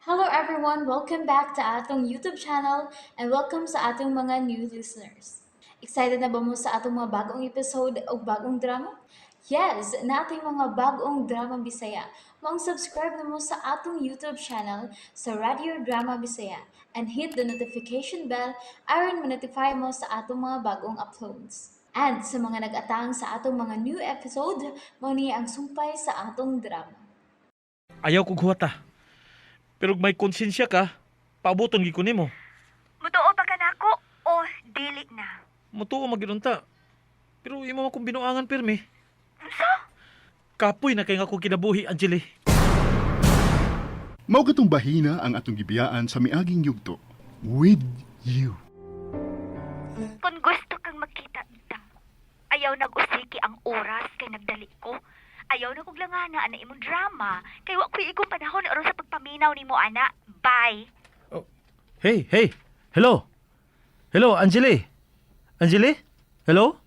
Hello everyone! Welcome back to atong YouTube channel and welcome sa atong mga new listeners. Excited na ba mo sa atong mga bagong episode o bagong drama? Yes, nating mga bagong drama Bisaya. Maong subscribe na mo sa atong YouTube channel sa Radio Drama Bisaya and hit the notification bell aron ma-notify mo sa atong mga bagong uploads. And sa mga nag-atang sa atong mga new episode, mao ni ang sumpay sa atong drama. Ayaw kog huwata. Pero may konsensya ka, paaboton gyud ko nimo. Mutuo pa ka nako o dili na? Mutuo man gyud unta. Pero imo man kong binuangan pirmi. Unsa? Kapoy na kay nga akong kinabuhi, Angeli. Mao katong bahina ang atong gibiyaan sa miaging yugto. With you. Kung gusto kang magkita ta, ayaw nag-usiki ang oras kay nagdali ko. Ayaw na kog langana ana imong drama kay wa ko'y igong panahon aron sa pagpaminaw nimo ana. Bye. Hey, hey. Hello. Hello, Angeli. Angeli? Hello?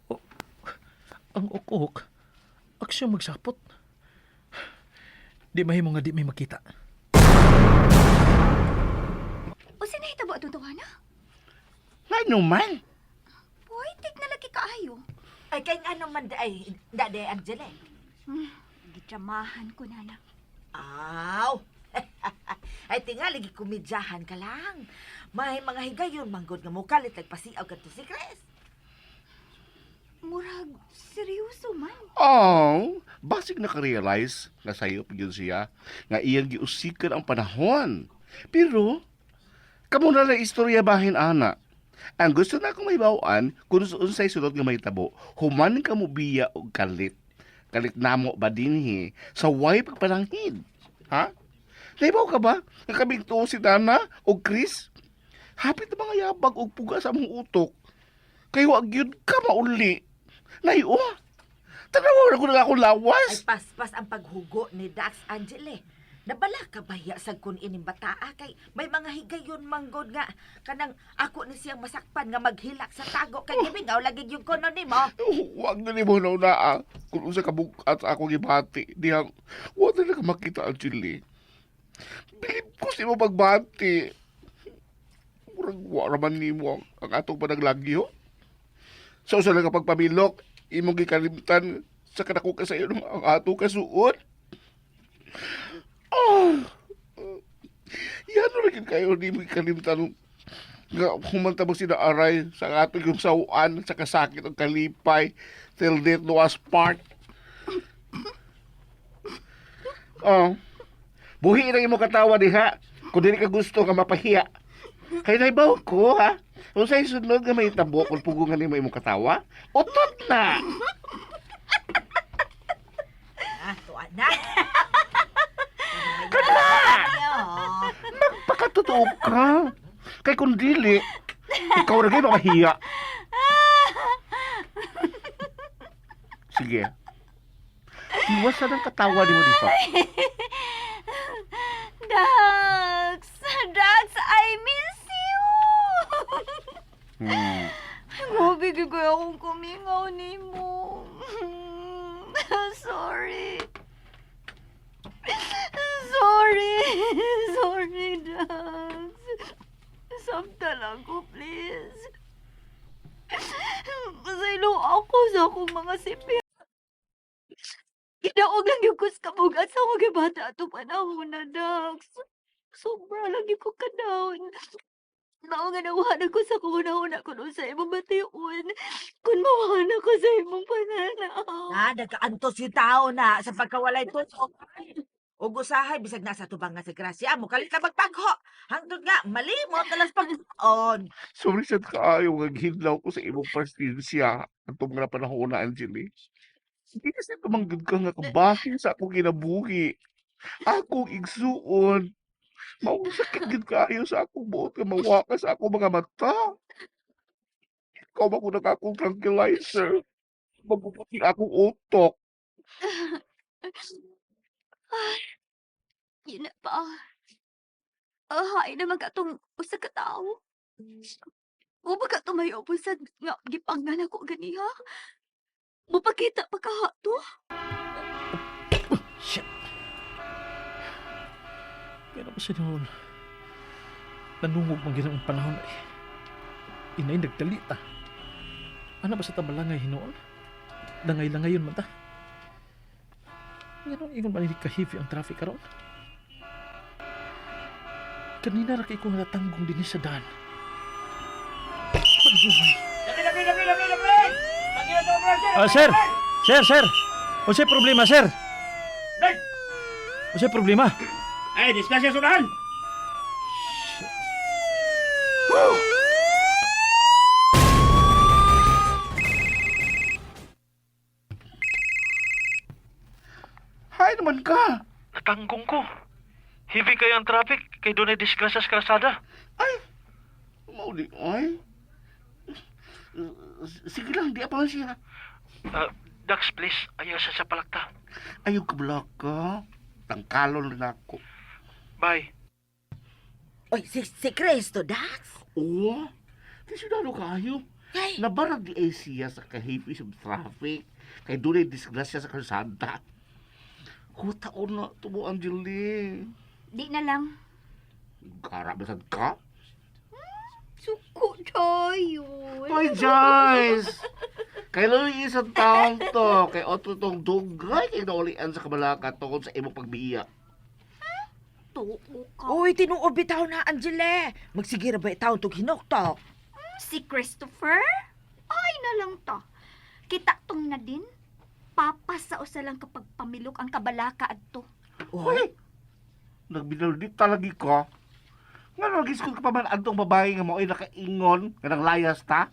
Oh, ang ukok. Aksyon magsapot. Di mahimo nga di may makita. O sinahitabo atong tawana? Ngano man? Boy, tig na lagi kaayo. Ay, kay nga naman di ay, da di Angela. Gidramahan ko na na. Aw! Ay, tingali, gikomedyahan ka lang. May mga higayon, manggod nga mukalit, nagpasiaw ka to si Chris. Murag, seryoso man. Oh, basig nakarealize nga sayop gyud siya nga iyang giusikan ang panahon. Pero kamo na lang istorya bahin ana. Ang gusto na akong mahibaw-an kung unsay sulod nga mahitabo, human ka mo biya og kalit. Kalit namo ba dinhi sa way pagpananghid? Ha? Nahibaw ka ba nga kaming tuo si Dana og Chris? Hapit na mga yabag og puga sa among utok. Kay wa gyud ka mauli. Nayo. Tanawa na ko na akong Ay, lawas. paspas ang paghugo ni Dax Angele. Nabala ka baya sa kun ining bataa kay may mga higayon manggod nga kanang ako ni siyang masakpan nga maghilak sa tago kay gimingaw lagi yung kono nimo. Huwag na ni mo na unaa. Kung unsa ka bukat sa akong gibati, dihang wa na ka makita ang chili. Bilib ko sa imo pagbati. Murag wa raman nimo ang atong panaglagyo. Sa usa lang ka pagpamilok, imong gikalimtan sa kanako ka sa iyo ang atong kasuod. Oh! Yan na rin kayo ni mo gikalimtan nga humanta mo sila aray sa atong yung sawaan sa kasakit ang kalipay till death do us part. Oh. Buhi na imo katawa diha. Kung dili ka gusto nga mapahiya. Kay naibaw ko ha. Kung sa'y sunod nga may tabo kung pugungan nimo imong katawa, utot na. Ah, tuwa na. Kana! Magpakatotoo ka. Kay kung dili, ikaw ra gyud makahiya. Sige. Iwasan ang katawa nimo dito. Dax! Dax, I miss you! Grabe gyud ko akong kumingaw nimo. Sorry. Sorry. Sorry, Dax. Sabta lang ko, please. Pasaylo ako sa akong mga sipi. Ginaog lang yung kus kabugat sa akong gibata ato panahon na, Dax. Sobra lang yung ko kadaon. Mao nga nawahan ko sa kuhuna-huna kun unsa imong bation, kun mawahan ako sa imong pananaw. Na, nagkaantos yung tao na sa pagkawalay tutok. Ug usahay bisag nasa tubang nga si Gracia, mukalit na magpagho. Hangtod nga malimot na lang sa pagkaon. Sorry sad kaayo nga gihinlaw ko sa imong pasensya atong nga panahon na, Angeli. Hindi kasi tumanggod ka nga kabahin sa akong kinabuhi. Akong igsuon. Mao sakit gid kaayo sa akong buot nga mawaka sa akong mga mata. Ikaw ba kung akong tranquilizer? Mabubuti akong utok. Ay, yun na pa. Hain naman ka tong usa ka tawo. Mo ba ka tumayo sad nga gipangan ako ganiha? Mopakita pa ka to? Shit. Pero pa sa noon, nanungog man gina ang panahon ay. Inay nagdali ta. Ano ba sa tabalangay hinuon? Langay-langayon man ta. Nga ingon man ka heavy ang traffic karon. Kanina ra kay ko natanggong dinhi sa daan. Pagbuhay. Ah, sir! Sir, sir! Unsay problema, sir? Unsay problema? Ay, disgrasya sunahan! Hay naman ka. Natanggong ko. Heavy kayo ang traffic kay doon ay disgrasya sa kalsada. Ay, mauli, ay. Sige lang, di pa siya. Dax, please, ayaw sa palakta. Ayaw ka ka. Tangkalon na ako. Bye. Oy, si Kristo, Dax. Oo. Di syudado kayo. Ay. Nabarag di ay siya sa kahipi sa traffic. Kay doon ay disgrasya sa kalsada. Hutaon na tumo, Angeline. Di na lang. Gara ba sad ka? Suko tayo. Hoy, Joyce! Kay Louie isang taon to. Kay Otto tong dugay kay naulian sa kabalaka tungkol sa imong pagbiya. Tuo ka. Uy, tinuod bitaw na, Angele. Magsige ra ba itaw tog hinuktok? Si Christopher? Ay na lang ta. Kita tong na din. Papa sa usa lang kapag pamilok ang kabalaka adto. Uy, Nagbinaldit talaga ka. Nga nagis ka pa man antong babae nga mao'y nakaingon, nga nanglayas ta?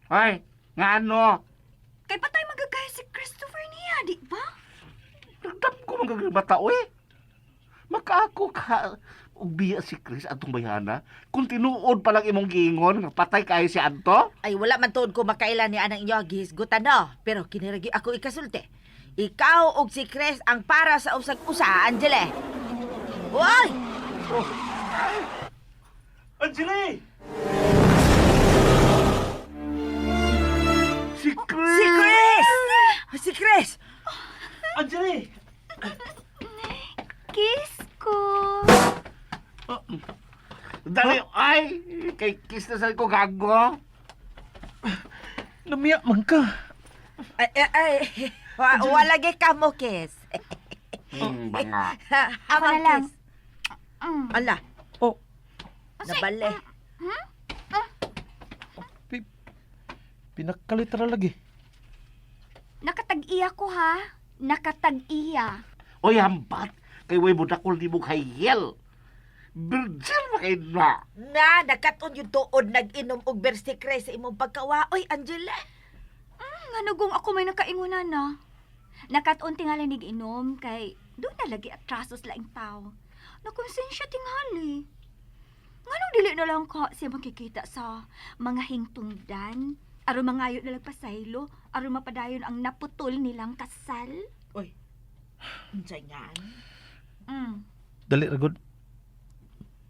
Ay, nga ano? Kay patay magagaya si Christopher niya, di ba? Nagdam ko magagabata, oy. Makaako ka og biya si Chris atong bayana. Kung tinuod pa lang imong giingon nga patay kayo si Anto. Ay, wala man tuod ko makailan ni anang inyo gihisgutan no. Pero kiniragi ako ikasulti. Ikaw og si Chris ang para sa usag usa, Angele. Uy! Anjali! Si Chris! Si Chris! Si Chris! Anjali! Kiss ko. Dali, ay! Kay kiss na sa ko gago. Namiya man ka. Ay, ay, ay. Wala gyud ka mo, kiss. Banga. Ako na lang. Ala, Oh, nabali. pinakalitra lagi. Nakatag-iya ko ha. Nakatag-iya. Oy, hambat! Kay way mo dakol ni mo kayel. Virgin ba kay na? Na, nakaton yung tuod nag-inom og beer si Chris sa imong pagkawa. Oy, Angela. Nga ako may nakaingunan na. Nakatuon tingali nig-inom kay doon na lagi atrasos laing tao. Nakonsensya tingali. Nganong dili na lang ka siya makikita sa mga hingtungdan? Aron mangayo na lang pasaylo, aron mapadayon ang naputol nilang kasal. Uy, unsay nga? Dali, Ragod.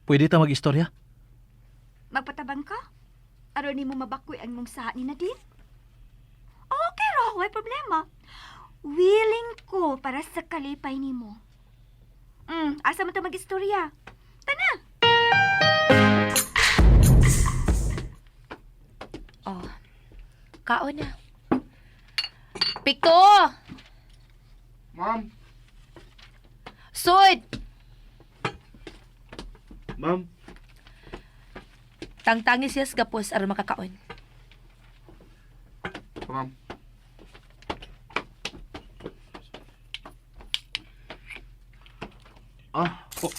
Pwede ta mag-istorya? Magpatabang ka? Aron nimo mabakoy ang mong saha ni Nadine? Okay ra, way problema. Willing ko para sa kalipay nimo. Asa man ta mag-istorya? Tana! Oh. Kaon na. Piko! Ma'am, Sud! ma'am, Tangtangi siya sa gapos aron makakaon. ma'am. Ah, oh.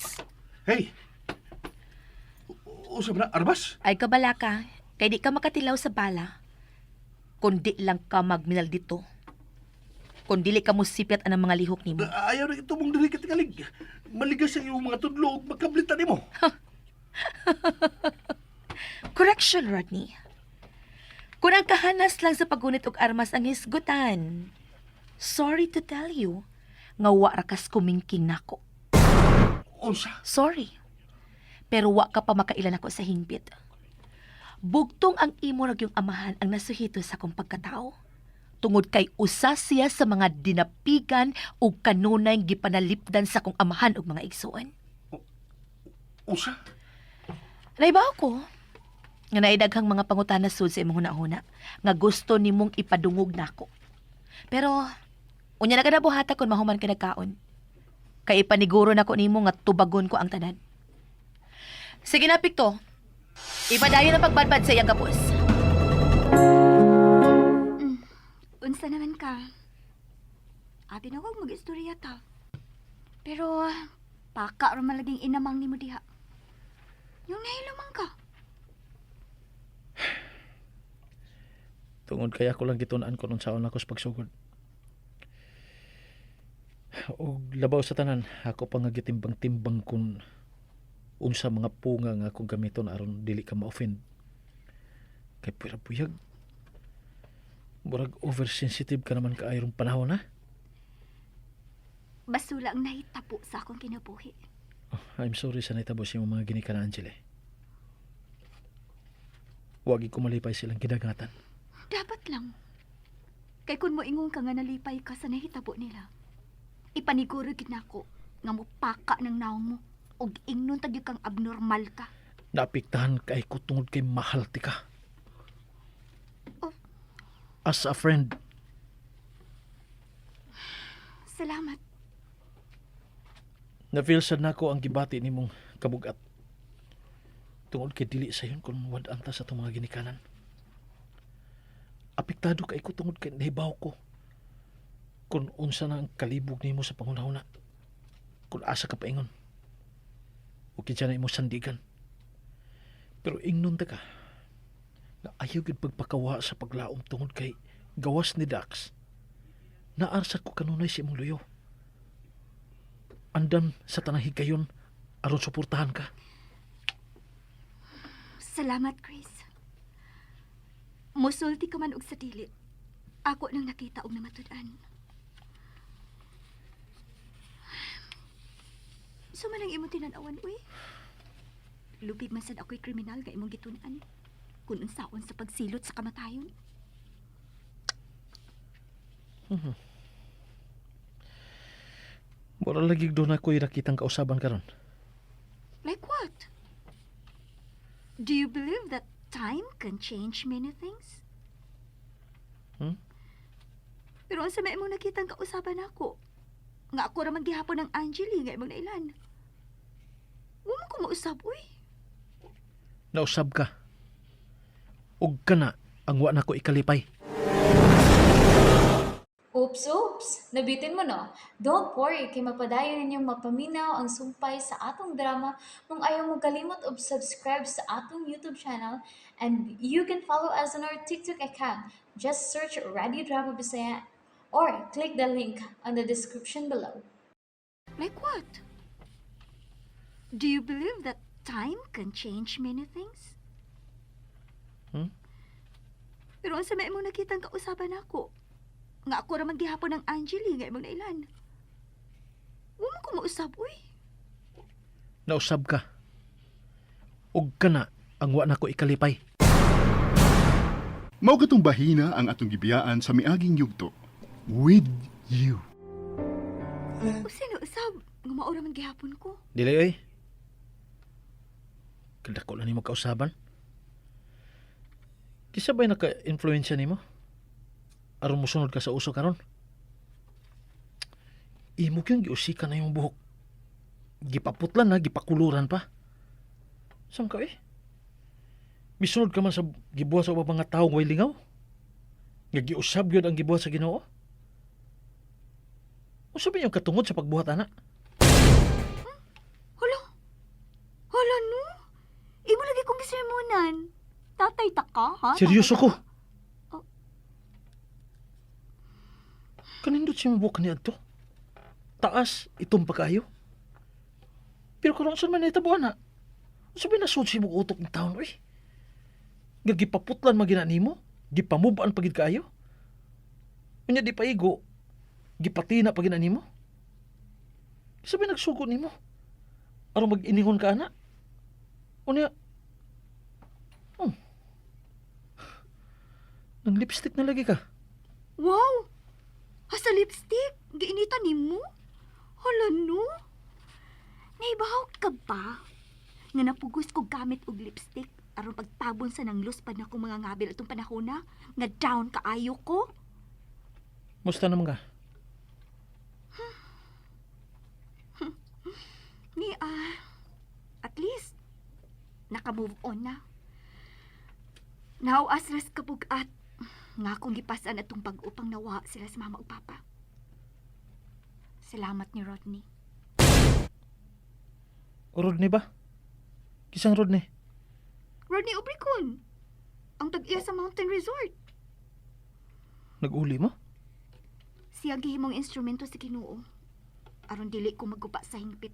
Hey! Usap na, Arbas? Ay kabala ka, kay di ka makatilaw sa bala. Kundi lang ka magminal dito. Kung dili ka mo sipyat ang mga lihok nimo. Ayaw na ito mong dili katingalig. Maligas ang iyong mga tudlo ug magkablitan nimo. Correction, Rodney. Kung ang kahanas lang sa paggunit og armas ang hisgutan, sorry to tell you, nga wa ra kas kumingking nako. Unsa? Sorry. Pero wa ka pa makailan ako sa hingpit. Bugtong ang imo rag yung amahan ang nasuhito sa akong pagkatao. Tungod kay usa siya sa mga dinapigan ug kanunay gipanalipdan sa akong amahan ug mga igsuon. Usa? Naibaw ko nga naidaghang mga pangutana sud sa imong hunahuna nga gusto nimong ipadungog nako. Pero unya na ka na buhata kung mahuman ka nagkaon. Kay ipaniguro nako nimo nga tubagon ko ang tanan. Sige na, Pikto. Ipadayon ang pagbadbad sa iyang kapos. Unsa naman ka? Abi na kong mag-istorya ta. Pero, paka ra man laging inamang nimo diha. Yung nahilo man ka. Tungod kaya ko lang gitun-an kung unsaon ako sa pagsugod. Og labaw sa tanan, ako pa nga gitimbang-timbang kung unsa mga punga nga akong gamiton aron dili ka ma-offend. Kay pwera buyag. Murag oversensitive ka naman kaayo rong panahon ha. Basula ang nahitapo sa akong kinabuhi. Oh, I'm sorry sa nahitabo sa imong mga ginikanan, Angela. Wagi ko malipay silang gidagatan. Dapat lang. Kay kun moingon ka nga nalipay ka sa nahitabo nila. Ipaniguro gid nako nga mopaka ng naong mo ug ingnon ta gyud kang abnormal ka. Naapektahan kay ko tungod kay mahal ti ka. Oh. As a friend, Salamat. na-feel sad nako ang gibati nimong kabugat. Tungod kay dili sayon kung wad-an ta sa atong mga ginikanan. Apektado kay ko tungod kay nahibaw ko kung unsa na ang kalibog nimo sa panghunahuna. Kung asa ka paingon. O kinsa na imo sandigan. Pero ingnon ta ka na ayaw gyud pagpakawa sa paglaom tungod kay gawas ni Dax. Naarsa ko kanunay sa imong luyo. Andam sa tanang higayon aron suportahan ka. Salamat, Chris. Musulti ka man og sa dili. Ako nang nakita og namatud-an. Suma lang imong tinan-awan, uy. Lupig man sad ako'y kriminal nga imong gitun-an. Kung unsaon sa pagsilot sa kamatayon. Mura lagi doon ako'y nakitang kausaban karon. Like what? Do you believe that time can change many things? Hmm? Pero unsa may imong nakitang kausaban ako? Nga ako ra man gihapon ang Angeli nga imong nailan. Wa man ko mausab, uy. Nausab ka. Ug kana ang wa nako ikalipay. Oops, oops! Nabitin mo no? Don't worry, kay mapadayon ninyong mapaminaw ang sumpay sa atong drama kung ayaw mo kalimot og subscribe sa atong YouTube channel, and you can follow us on our TikTok account. Just search Radio Drama Bisaya or click the link on the description below. Like what? Do you believe that time can change many things? Hmm? Pero unsa may imong nakitang kausaban ako? Nga ako ra man gihapon ang Angeli nga imong nailan. Wa man ko mausab, uy. Nausab ka. Ug kana ang wa nako ikalipay. Mao katong bahina ang atong gibiyaan sa miaging yugto. With you. O sino usab? Nga mao ra man gihapon ko. Dili oy. Kadako lang nimo kausaban. Kisa ba'y naka-influensya nimo? Aron mosunod ka sa uso karon? Imo kyung giusika na yung buhok. Gipaputlan na, gipakuluran pa. Sam ka eh? Misunod ka man sa gibuhat sa ubang mga tawo way lingaw? Nga giusab gyud ang gibuhat sa Ginoo? Unsa ba yung katungod sa pagbuhat ana? Hala. Hala no. Imo lagi kong gisermonan. Tatay ta ka, ha? Seryoso Tatay ko. ta ka? Oh. Kanindot siya mabuka ni Adto. Taas, itong pagkayo. Pero kung saan man nahitabo na, sabi na sud si utok ng taon, uy. Nga gipaputlan magina nimo, gipamubaan pagid kaayo. Unya di paigo, gipatina pagina nimo. Sabi nagsugo nimo. Aron mag-iningon ka ana. Unya, oh. Nang lipstick na lagi ka. Wow! Asa lipstick? Giinita nimo? Hala no. Naibaw ka ba? Nga napugos ko gamit og lipstick aron pagtabon sa nangluspad na akong mga ngabil atong panahona nga down kaayo ko. Musta naman ka? Ni at least naka-move on na. Now as ras kabugat nga akong gipasan atong bag-o pang nawa sila sa mama ug papa. Salamat ni Rodney. Rodney ba? Kisang Rodney? Rodney Obricon. Ang tag-iya sa Mountain Resort. Nag-uli mo? Siya gihimong instrumento sa Ginoo. Aron dili ko maguba sa hingpit.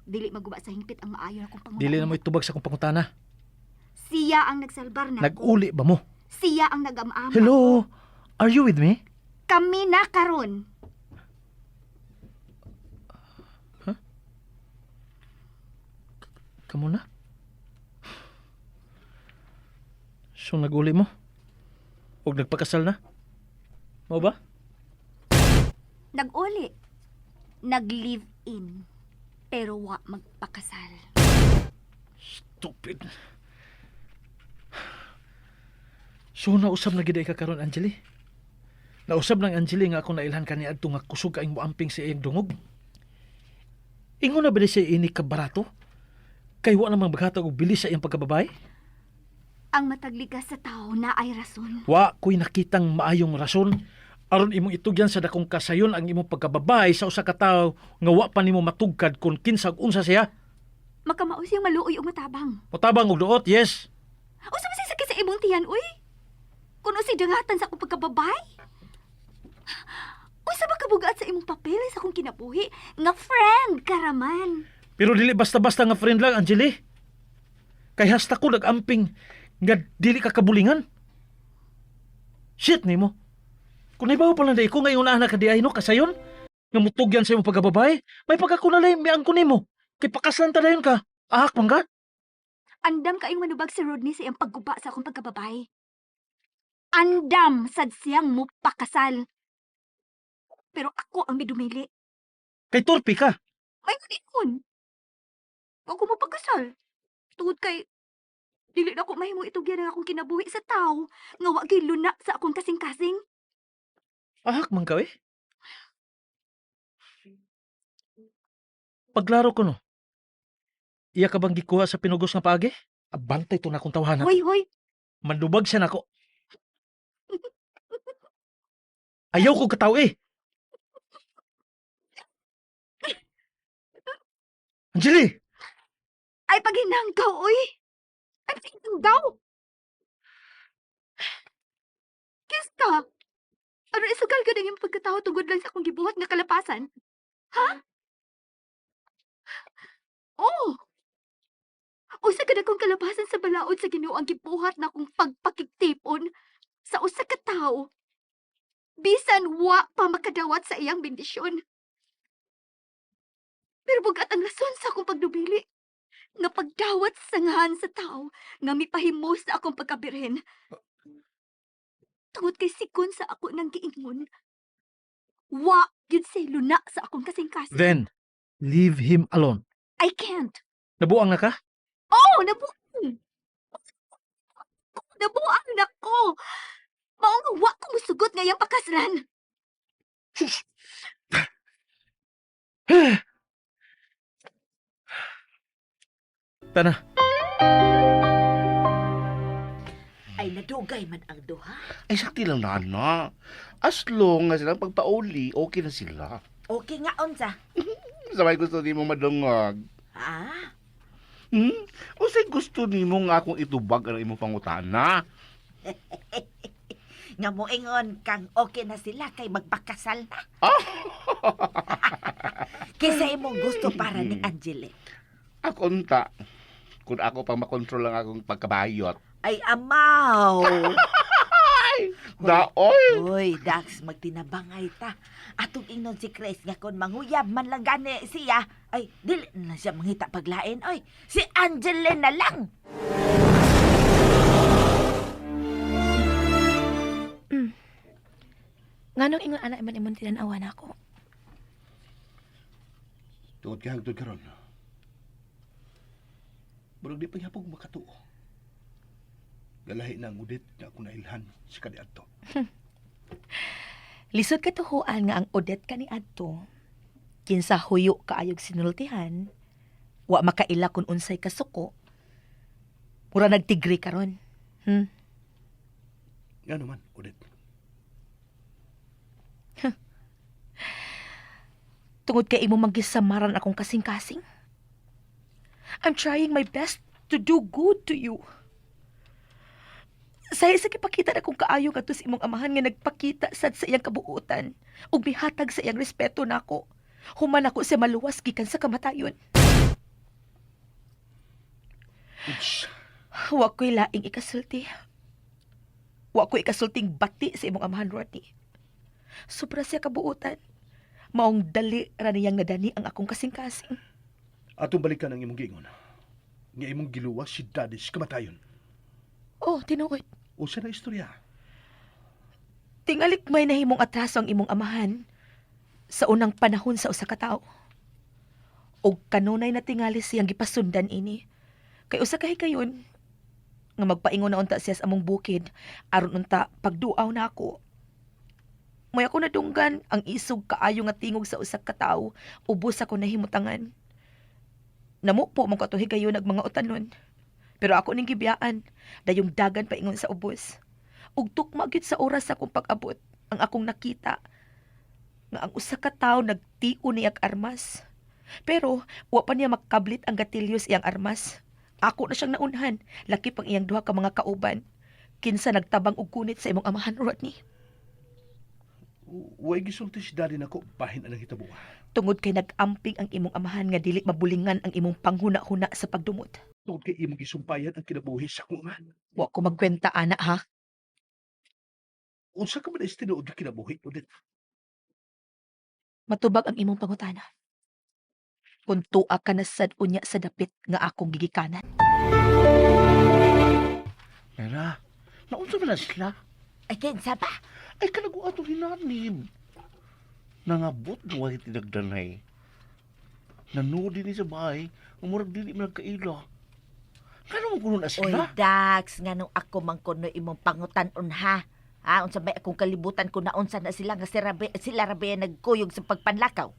Dili maguba sa hingpit ang maayo na akong Dili na panguna. mo itubag sa akong pangutana. Siya ang nagsalbar na. Nag-uli ba mo? Siya ang nag-amama. Hello? Are you with me? Kami na karon. Kamu na? So nag-uli mo? Huwag nagpakasal na? Mo ba? Nag-uli. Nag-live-in. Pero wa magpakasal. Stupid. So nausab na gid ay ka karon, Angeli. Nausab ng Angeli nga ako nailhan kani adto nga kusog kaing moamping sa iyang dungog. Ingon na ba di siya ini ka barato? Kay wa namang maghatag og bilis sa iyang pagkababae? Ang matagligas sa tao na ay rason. Wa ko'y nakitang maayong rason aron imong itugyan sa dakong kasayon ang imong pagkababae sa usa ka tawo nga wa pa nimo matugkad kung kinsa ug unsa siya. Makamao siyang maluoy ug matabang. Motabang og duot, yes. Usa ba siya sakit sa imong tiyan, uy? Kuno si dangatan sa akong pagkababay? Usa ba kabugat sa imong papel sa akong kinabuhi nga friend karaman? Pero dili basta-basta nga friend lang, Angeli. Kay hasta ko nag-amping nga dili ka kabulingan. Shit nimo. Kung naibaw pa lang di ko ngayon na ka di ay no kasayon nga mutugyan sa imong pagkababae, may pagkakunalay miang ko nimo. Kay pakaslan ta dayon ka. Ahak man ka. Andam kaayong manubag si Rodney sa iyang pagguba sa akong pagkababay. Andam sad siyang mupakasal. Pero ako ang midumili. Kay torpe ka. May ingon. Ako mapakasal. Tungod kay dili na ako mahimo itugyan ang akong kinabuhi sa tao nga wa giluna sa akong kasing-kasing. Ahak man ka eh. Paglaro ko no. Iya ka bang gikuha sa pinugos nga paagi? Abantay to na akong tawhana. Hoy, hoy. Mandubag siya nako. Ayaw ko kataw eh. Anjali! Ay paghinanggaw, oy. Ay paghinanggaw. Kiss ka. Ano isugal ka ng iyong pagkatao tungod lang sa akong gibuhat nga kalapasan? Ha? Oh! Usa ka na kong kalapasan sa balaod sa Ginoo ang gibuhat na akong pagpakigtipon sa usa ka tawo. Bisan wa pa makadawat sa iyang bendisyon. Pero bugat ang rason sa akong pagdubili nga pagdawat sa ngahan sa tao nga mipahimos sa akong pagkabirhen. Tungod kay sikon sa ako nang giingon, wa gyud say luna sa akong kasing-kasing. Then, leave him alone. I can't. Nabuang na ka? Oh, nabuang. Nabuang na ko. Mao nga wa ko musugot ngayang pakaslan. Tana, Ay nadugay man ang duha. Ay, sakti lang na, na. As long as silang pagpauli, okay na sila. Okay nga unsa? Sabay gusto nimo madungog. Ah, Hmm? Unsay gusto nimo nga akong itubag ang imong pangutana? Nga moingon kang okay na sila kay magpakasal na. Kaysa imong gusto para ni Angeli. Ako unta. Kung ako pang makontrol ang akong pagkabayot. Ay amaw. Daoy! Uy, Dax, magtinabangay ta. Atong ingnon si Chris nga kon manguyab man lang gani siya, ay dili na siya mangita paglain oy. Si Angeline na lang. Nganong ingon ana man imong tinan-awa nako? Tungod kay hangtod karon. Murag di pa gyapon makatuo. Galahi na ang Odette nga ako nailhan sa kaniadto. Lisod katuhuan nga ang Odette kaniadto. Kinsa huyo kaayog sinultihan, wa makaila kung unsay kasuko. Mura nagtigri karon. Nga naman, Odette? Tungod kay imo manggisamaran akong kasing-kasing. I'm trying my best to do good to you. Saya sa gipakita na kung kaayo kadto sa imong amahan nga nagpakita sad sa iyang kabuutan ug mihatag sa iyang respeto nako. Human ako siya maluwas gikan sa kamatayon. Uds, Wa ko'y laing ikasulti. Wa ko'y ikasulting bati sa imong amahan, Rodney. Sobra siya kabuutan. Maong dali ra niyang nadani ang akong kasing-kasing. Atong balikan ang imong giingon. Nga imong giluwas si Daddy sa kamatayon. Oh, tinuod. Usa na istorya? Tingalik may nahimong atraso ang imong amahan sa unang panahon sa usa ka tawo. Og kanunay na tingali siyang gipasundan ini. Kay usa ka higayon nga magpaingon na unta siya sa among bukid aron unta pagduaw na ako. May ako nadunggan ang isog kaayo nga tingog sa usa ka tawo, ubos ako nahimutangan. Namupo mo kato higayon ag mga utanon. Pero ako ning gibiyaan, dayong dagan paingon sa ubos. Ug tukma gyud sa oras sa akong pag-abot ang akong nakita nga ang usa ka tawo nagtio niyag armas. Pero wa pa niya makablit ang gatilyo sa iyang armas. Ako na siyang naunhan, laki pang iyang duha ka mga kauban. Kinsa nagtabang og gunit sa imong amahan, Rodney. Way gisulti si Daddy nako bahin anang hitabo. Tungod kay nag-amping ang imong amahan nga dili mabulingan ang imong panghuna-huna sa pagdumot. Tungod kay imong gisumpayan ang kinabuhi sa akong amahan. Wa ko magkwenta ana ha. Unsa ka man is tinuod nga kinabuhi, Odette? Matubag ang imong pangutana. Kung tua ka na sad unya sa dapit nga akong gigikanan. Nera, naunsa man na sila? Ay, kinsa ba? Ay, kanaguan to hinanib. Nangabot nga way tinagdanay. Nanood din sa bahay, ang murag dili man nagkaila. Kano mo kuno na Oy, sila? Dax, nga nung ako man kuno imong pangutan-on ha. Ha, unsa may akong kalibutan ko naunsa na sila nga sila rabe, sila rabe nagkuyog sa pagpanlakaw.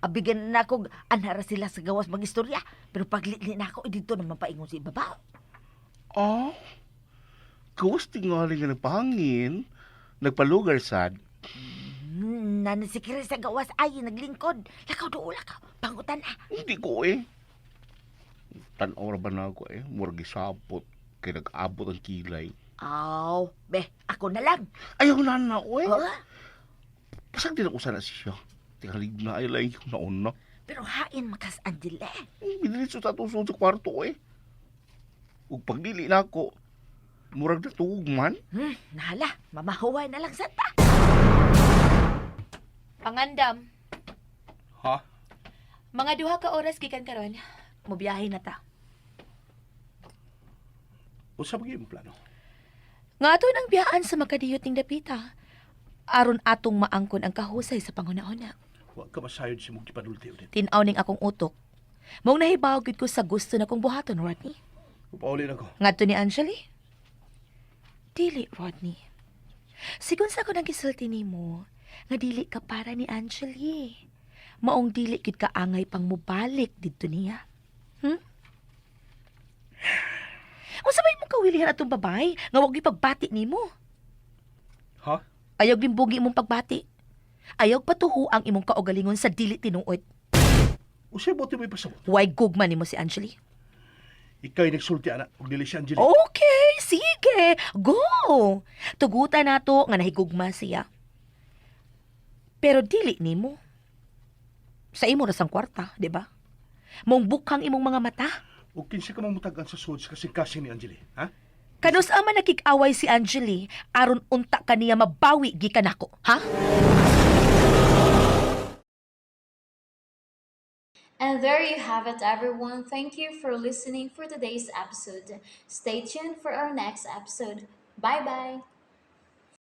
Abigan na ako, anara sila sa gawas magistorya. Pero paglit na ako, eh, dito naman paingon sa ibabaw. Ah, gawas tingali nga nagpahangin, nagpalugar sad. Nana si Chris sa gawas ay naglingkod. Lakaw do, lakaw. Pangutan na. Hindi ko eh. Tanaw ra ba na ako eh, murag gisapot, kay nag-abot ang kilay. Aw, be, ako na lang. Ayaw na na ko eh. Oh, Pasag din ako sana siya. Tingalig na ay lain yung naon na. Pero hain makas Angela. Biniritso sa atong sa kwarto ko eh. Ug pagdili na ako, murag natugog man. Nahala, mamahuway na lang sa ta. Pangandam. Ha? Mga 2 ka oras gikan karon, mobiyahe na ta. Unsa ba imong plano? Nga ato nang biyaan sa makadiyot ning dapita. Aron atong maangkon ang kahusay sa panghuna-huna. Wa ka masayod sa imong gipanulti, Odette. Tin-aw ning akong utok. Maong nahibaw gyud ko sa gusto na kong buhaton, Rodney. Upauli na ko. Ngadto ni Anjali? Dili, Rodney. Sigon sa ako nang gisulti nimo, nga dili ka para ni Anjali. Maong dili gid ka angay pang mobalik didto niya. Unsa may imong kawilihan atong babay nga wa gyud pagbati nimo? Ha? Ayaw limbugi imong pagbati. Ayaw patuho ang imong kaugalingon sa dili tinuod. Unsay bote mo ipasabot? Way gugma nimo si Anjali. Ikay nagsulti ana ug dili si Angelique. Okay, sige. Go. Tugutan nato nga nahigugma siya. Pero dili nimo. Sa imo ra sang kwarta, di ba? Mong bukhang imong mga mata. Ug kinsa ka mamutagan sa sud sa kasing-kasing ni Angelique, ha? Kanus ama nakig-away si Angeli aron unta kaniya mabawi gikan nako, ha? And there you have it, everyone. Thank you for listening for today's episode. Stay tuned for our next episode. Bye bye.